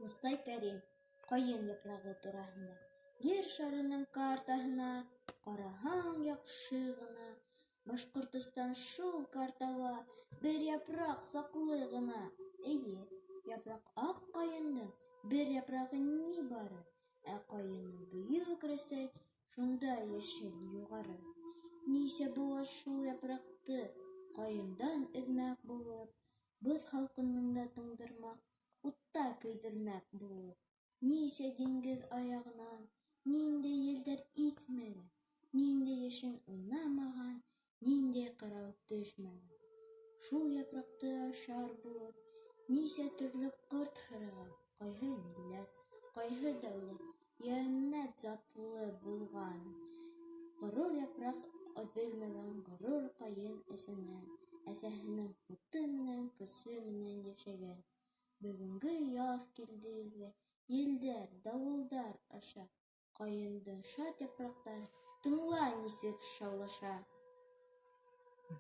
Мостай Кәрим ҡайын япрағы тураһында. Ер шарының картаһына Ҡараһаң яҡшы ғына, Башҡортостан шул картала Бер япраҡ саҡлы ғына. Эйе, япраҡ аҡ ҡайындың Бер япрағы ни бары, Ә ҡайыны бөйөк Рәсәй Шунда йәшел, юғары. Нисә быуат шул япраҡты Ҡайындан өҙмәк булып, Боҙ һалҡынында туңдырмаҡ, Утта көйҙөрмәк булып, Нисә диңгеҙ аръяғынан Ниндәй елдәр иҫмәгән, Ниндәй йәшен уйнамаған, Ниндәй ҡырау төшмәгән. Шул япраҡты ашар булып, Нисә төрлө ҡорт һырыған, Ҡайһы милләт, ҡайһы дәүләт Йә өммәт затлы булған. Ғорур япраҡ өҙөлмәгән Ғорур ҡайын әсәнән, Әсәһенең һуты менән, Көсө менән йәшәгән. Бөгөнгө яҙ килде илгә, Елдәр, дауылдар аша. Ҡайындың шат япраҡтары, Тыңла, нисек шаулаша.